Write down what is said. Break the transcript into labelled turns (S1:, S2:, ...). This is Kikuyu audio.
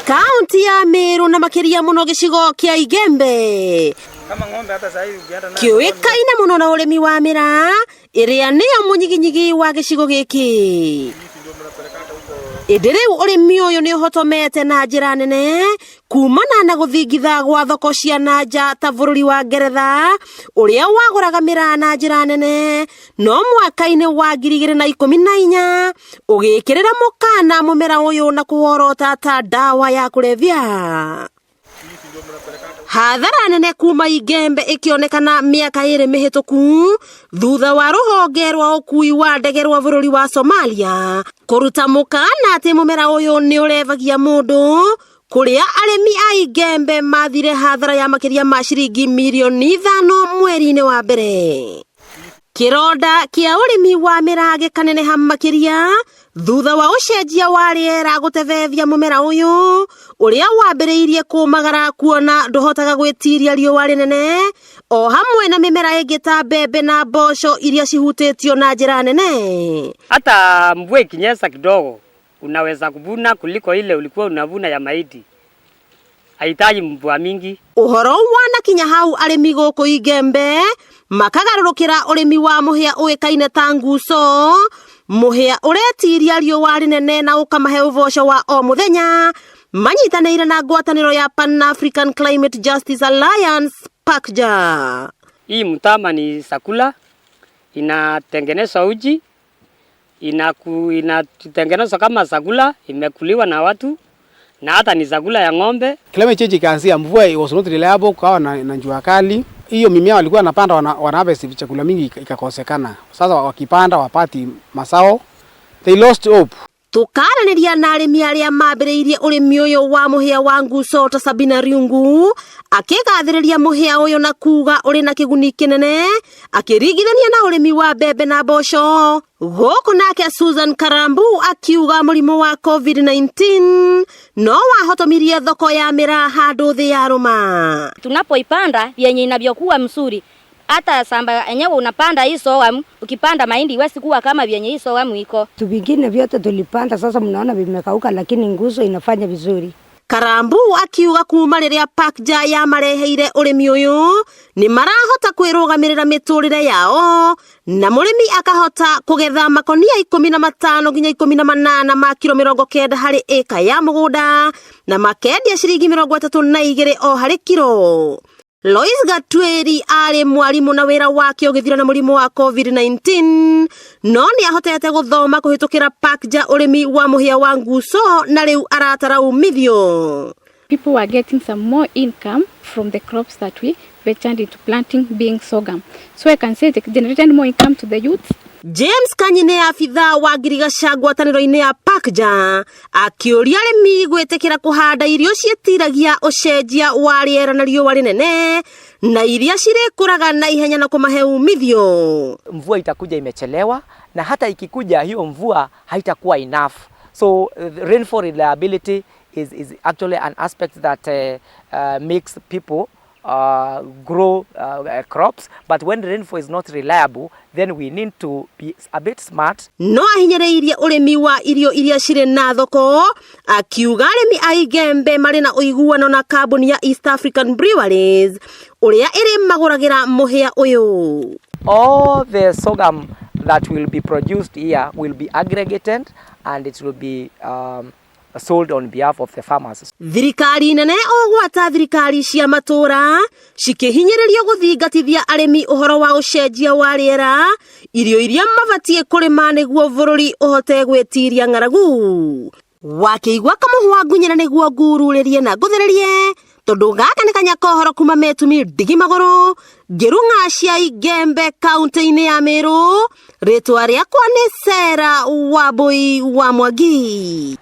S1: Kaunti ya Meru na makĩria mũno gĩcigo kĩa Igembe kĩũĩkaine mũno na ũrĩmi wa mĩraa ĩrĩa nĩyo mũnyiginyigi wa gĩcigo gĩkĩ. Ĩndĩ rĩu ũrĩmi ũyũ nĩ ũhotomete na njĩra nene kumana na gũthingitha gwa thoko cia na nja ta bũrũri wa Ngeretha ũrĩa wagũraga mĩraa na njĩra nene no mwaka-inĩ wa 2014 ũgĩkĩrĩra mũkana mũmera ũyũ na kũworota ta ndawa ya kũrebia. Hathara nene kuma Igembe ĩkĩonekana mĩaka ĩrĩ mĩhĩtũku thutha wa rũhonge rwa ũkui wa ndege rwa bũrũri wa Somalia kũruta mũkana atĩ mũmera ũyũ nĩ ũrebagia mũndũ kũrĩa arĩmi a Igembe mathire hathara ya makĩria ma ciringi mirioni 5 mweri-inĩ wa mbere. Kĩronda kĩa ũrĩmi wa mĩraa gĩkaneneha makĩria thutha wa ũcenjia wa rĩera gũtebebia mũmera ũyũ ũrĩa wambĩrĩirie kũmagara kuona ndũhotaga gwĩtiria riũa rĩnene o hamwe na mĩmera ĩngĩ ta mbembe na mboco iria cihutĩtio na njĩra nene.
S2: Hata mvua ikinyesha kidogo unaweza kuvuna kuliko ile ulikuwa unavuna ya mahindi. Haihitaji mvua mingi.
S1: Ũhoro wanakinya hau arĩmi gũkũ Igembe makagarũrũkĩra ũrĩmi wa mũhĩa ũĩkaine ta nguco, mũhĩa ũretiria riũa rĩnene na ũkamahe ũboco wa o mũthenya, manyitanĩire na ngwatanĩro ya Pan African Climate Justice Alliance PACJA.
S2: Hii mtama ni chakula, inatengenezwa uji, inatengenezwa kama chakula, imekuliwa na watu na hata ni chakula ya ng'ombe.
S3: Climate change ikaanzia, mvua was not reliable, kukawa na jua kali. Hiyo mimea walikuwa wanapanda wana harvest chakula mingi ikakosekana. Sasa wakipanda wapati mazao, they lost hope.
S1: Tukaranĩria na arĩmi arĩa mambĩrĩirie ũrĩmi ũyũ wa mũhĩa wa nguco ta Sabina Riungu akĩgathĩrĩria mũhĩa ũyũ na kuga ũrĩ na kĩguni kĩnene akĩringithania na ũrĩmi wa mbembe na mboco. Gũkũ nake Susan Karambu akiuga mũrimũ wa COVID-19 no wahotomirie thoko ya mĩraa handũ thĩ yarũma.
S4: Tunapoipanda vyenye inavyokuwa mzuri, hata samba enyewe unapanda hii sorghum, ukipanda mahindi iwezi kuwa kama vyenye hii sorghum iko.
S5: Vitu vingine vyote tulipanda sasa mnaona vimekauka, lakini nguzo inafanya vizuri.
S1: Karambu akiuga kuma rĩrĩa PACJA yamareheire ũrĩmi ũyũ nĩ marahota kwĩrũgamĩrĩra mĩtũrĩre yao na mũrĩmi akahota kũgetha makonia 15 nginya 18 ma kiro 90 harĩ ĩka ya mũgũnda na makendia ciringi 32 o harĩ kiro. Lois Gatweri arĩ mwarimũ na wĩra wake ũgĩthira na mũrimũ wa COVID-19 no nĩ ahotete gũthoma kũhĩtũkĩra PACJA ũrĩmi wa mũhĩa wa nguco na rĩu aratara umithio.
S6: People were getting some more income from the crops that we ventured into planting, being sorghum. So I can say it generated more income to the youth.
S1: James Kanyi nĩ abithaa wa ngirigaca ngwatanĩro-inĩ ya PACJA akĩũria arĩmi gwĩtĩkĩra kũhanda irio ciĩtiragia ũcenjia wa rĩera na riũa rĩnene na iria cirĩkũraga na ihenya na kũmahe umithio.
S7: Mvua itakuja imechelewa na hata ikikuja hiyo mvua haitakuwa enough. So rainfall reliability is actually an aspect that makes people grow crops, but when rainfall is not reliable, then we need to be a bit smart.
S1: No ahinyĩrĩirie ũrĩmi wa irio iria cirĩ na thoko akiuga arĩmi a Igembe marĩ na ũiguano na kambuni ya East African Breweries ũrĩa ĩrĩ magũragĩra mũhĩa ũyũ.
S7: All the sorghum that will be produced here will be aggregated and it will be sold on behalf of the farmers.
S1: Thirikari nene ogwata thirikari cia matũra cikĩhinyĩrĩrio gũthingatithia arĩmi ũhoro wa ũcenjia wa rĩera irio iria mabatiĩ kũrĩma nĩguo bũrũri ũhote gwĩtiria ng'aragu. Wakĩigua kamũhwa ngunyĩra nĩguo ngururĩrie na ngũthĩrĩrie tondũ gaka nĩ kanya kohoro kuma metumi ndigi magũrũ ngĩrung'a cia Igembe kaunti-inĩ ya Meru. Rĩtwa rĩakwa nĩ Sarah Wambui wa Mwangi.